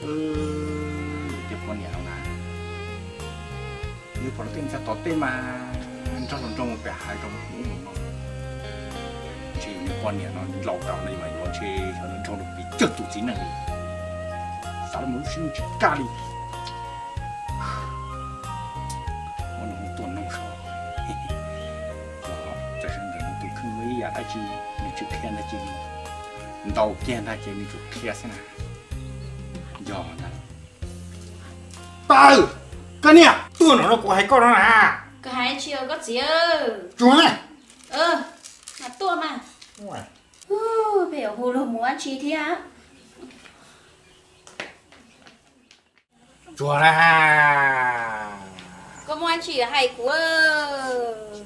Ces poj niam no na, yus pom tej ntxhais tom tej mas nrog hluas nraug mus pem hav zoov ub mus no, ntshe yus poj niam no laus tau no mas yuav ntshe hluas nraug rau pem cawg tus txiv neej li. Xav los mus lub siab tsis kaj li. Ua no tuaj noog seb, cov sawv ntawm nws tus kheej ua ib yam dab tsi, nws tsis qhia ntag ces ntau kiag ntag ces nws tsuas qhia xwb na. Yog ntag. Pab, koj niam, tuaj no no kuv hais koj no na. Koj hais tsis koj txiv. Tsuag na. Mas tuaj mas. Peb yuav hu luag mus dab tsi thiab? Tsuag na. Koj muaj dab tsi hais kuv?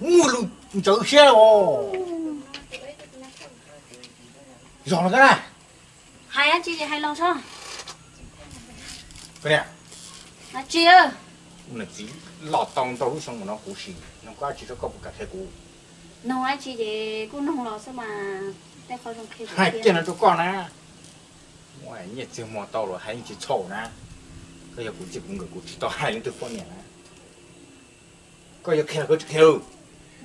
Muaj lus ntxeev siab os. Zog no na. Hais dab tsi hais los seb. Dab tsi? Niam txiv loj tau ntau lub xyoo mus no kuv sim noog koj dab tsi seb koj puas kam qhia kuv. Noog dab tsi ces kuj noog los xwb mas, tej qhov zoo qhia hais kiag no rau koj na. Muaj nyiaj txiag muag tau los hais yeej tsis txhaum na. Koj yog kuv txiv kuv nkawm kuv tsis tau hais leej twg poj niam na. Koj yuav qhia los koj tsis qhia?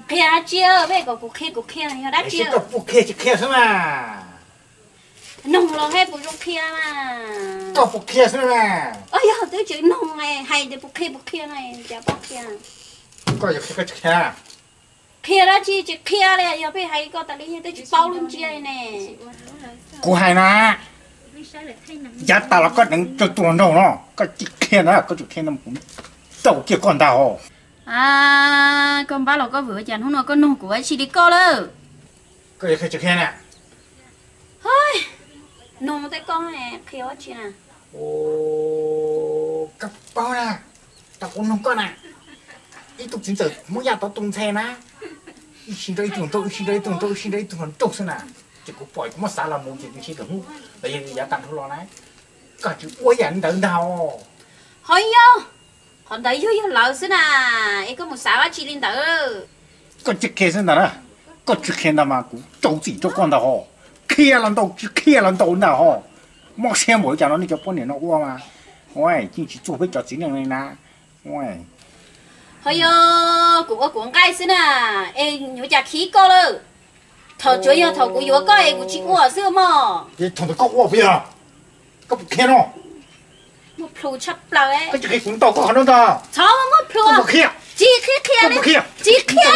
Qhia dab tsi, peb kom kuv qhia kuv qhia yog dab tsi? Koj puas qhia tsis qhia xwb mas. Noog los hais puas zoo qhia mas. Koj puas qhia xwb mas. Yog twb tsis noog hais tias puas qhia puas qhia no cas koj qhia? Koj yuav qhia koj tsis qhia? Qhia dab tsi tsis qhia li, yog peb hais koj tas li twb tsis paub lub ntsiab li ne. Kuv hais na, yav tas los koj deev rau tus hluas nraug no, koj tsis qhia na, koj tsis qhia no kuv ntaus kiag koj ntag os. Koj npab los koj vwm ua cas hnub no koj noog kuv ua dab tsi li koj lawm? Koj yuav qhia tsis qhia na? Noog tej koj qhia ua dab tsi na? Koj paub na, tau kuv noog koj na, ib tug txiv ntxawm Hmoob Yaj tau tus ntxhais na, ib sij nrog ib tug hluas nraug, ib sij nrog ib tug hluas nraug, ib sij nrog ib tug hluas nraug xwb na. Ces kuv pom kuv muab xav los mus ces ntshe lwm hnub los yog yav tag nrho los na, koj tsis ua yam li ntawd ntag os. Ho yog, qhov ntawd yog yog lawv xwb na, es koj mus xav dab tsi li ntawd? Koj tsis qhia xwb ntag na, koj tsis qhia ntag mas kuv rau txim rau koj ntag hos. Qhia los ntau tsis qhia los ntau ntag hos. Mob siab npaum li cas no nej cov poj niam no ua mas, yeej tsis txuag peb cov txiv neej li na. Ho yog kuv ua kuv nqaij xwb na, es yuav cas khib koj lawm. Thaum tsuav yog thaum kuv yuav koj es kuv tsis ua xwb mog. Thaum ntawd koj ua puas yog? Koj puas qhia no? Muaj plhus tshaj plaws. Koj tsis qhia kuv ntaus koj qhov no ntag. Txhob muaj plhus. Koj puas qhia? Tsis qhia qhia li. Tsis qhia.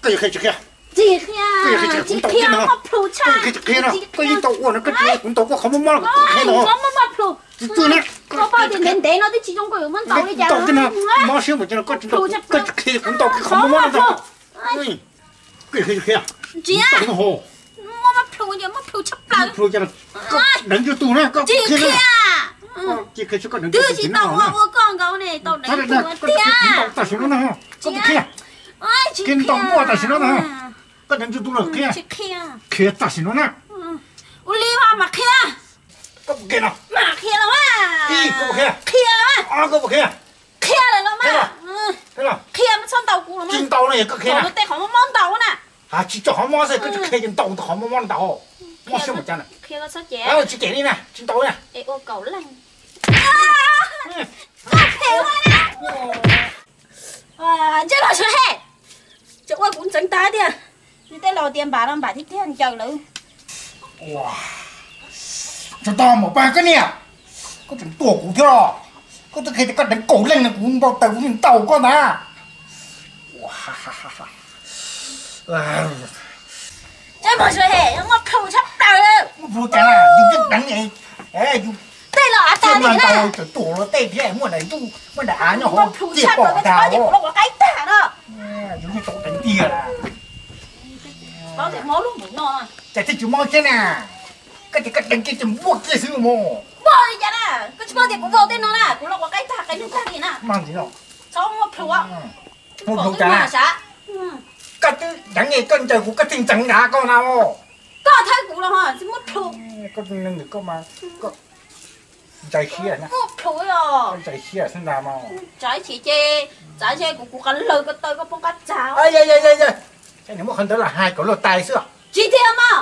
Koj yuav qhia tsis qhia? Tsis qhia. Koj yuav qhia tsis qhia kuv ntaus koj no? Koj yuav qhia tsis qhia no? Koj yeej tau ua no koj tsis qhia kuv ntaus koj qhov mob mob no koj puas qhia no? Tsis txuag na. Koj poj tias ntev ntev no twb tsis zoo koj yuav muab ntaus li cas. Mob siab npaum cas no koj tsis qhia kuv ntaus koj qhov mob mob no ntag. Koj yuav qhia tsis qhia? Tsis qhia. Muaj plhus ces muaj plhus tshaj plaws. Plhus cas? Koj deev tsis tau na, koj qhia na. Tsis qhia. Twb tsis tau ua ua koj nkaus ne, tau deev tsis tau tiag. Tam sim no na, koj puas qhia? Qhia ntaus muaj tam sim no na. Koj deev tsis tau los qhia. Qhia tam sim no na. Ua li mas qhia. Koj puas qhia no? Mas qhia los mas. Ib, koj puas qhia? Qhia los mas. Ob, koj puas qhia? Qhia lawm los mas. Qhia mas txhob ntaus kuv los mas. Tsis ntaus no yog koj qhia na. Tej qhov mob mob ntaus na. Tsis tso qhov mob xwb, koj tsis qhia ces ntaus tus qhov mob mob ntaus. Mob siab npaum cas na. Qhia koj txhob cem. Tsis cem li na, tsis ntaus na. Es ua kaum leej. Koj phem ua na. Ntsej muag suav hem, tseem ua kuv ntxeev tag tiag. Nws tej laus tias npam no npam tiag tiag ncaws lawm. Tsis tau mas pab koj niam, koj tseem tuaj kuv thiab los? Koj twb qhia tias koj deev kaum leej no kuv npau taws kuv yeej ntaus koj ntag. Ntsej muag suav hem, muaj plhus tshaj plaws. Muaj plhus cas na, yus twb deev es, yus tej los av tag li na. Tseem tuaj los tej thiab, muaj daim ntuj muaj daim av nyob hauv tiaj pom tag os. Kuv los ua qaib tag no. Yus yeej tau deev tiag. Mob lub mus no. Cas thiaj tsis mob thiab na? Koj tias koj deev kiag ces npuaj kiag xwb mos. Npuaj li cas na? Koj tsis paub tias kuv vau tej no na, kuv los ua qaib tag qaib ntuj tag li na. Txhob muaj plhus. Muaj plhus cas na? Koj twb deev es koj ncaws kuv koj thiaj ntxeev nrad koj na. Koj thawb kuv los tsis muaj plhus. Koj tus neeg koj mas koj ntxais siab na. Muaj plhus os. Koj ntxais siab xwb ntag mas. Txav chim ces txav ntshe kuv kuv qab lawg koj taw koj poob qab txag. Ces nws muab qhov ntawd los hais kom luag tais xwb. Tsis tiag mas.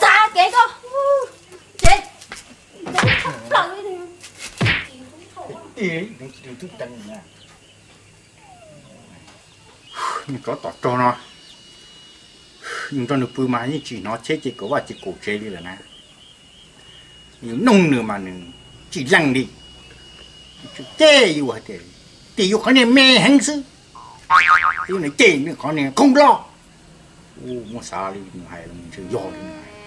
Txav kev koj. Ces Nws tsis tub teev na. Nws tsov tom rog no, nws nrog nws pw mas yeej tsis hnov cheb ces kaum vaj ces kaum tsev li lawm na. Yus noog nws mas nws tsis leej li. Ces yus hais tias, ces yus qhov niag me heev xwb, yus niag ces nws qhov niag khoob loj. Muab xav li nws hais los ntshe yog li nws hais.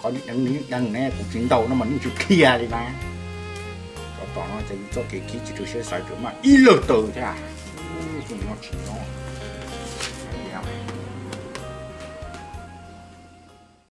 Qhov deev ne kuv tsis ntaus no mas nws tsis qhia li na. Tsov tom no ces yus txoj kev khib tsis rau siab xaiv tseem maj ib lawg taw thiab. Tus no tsis nyob.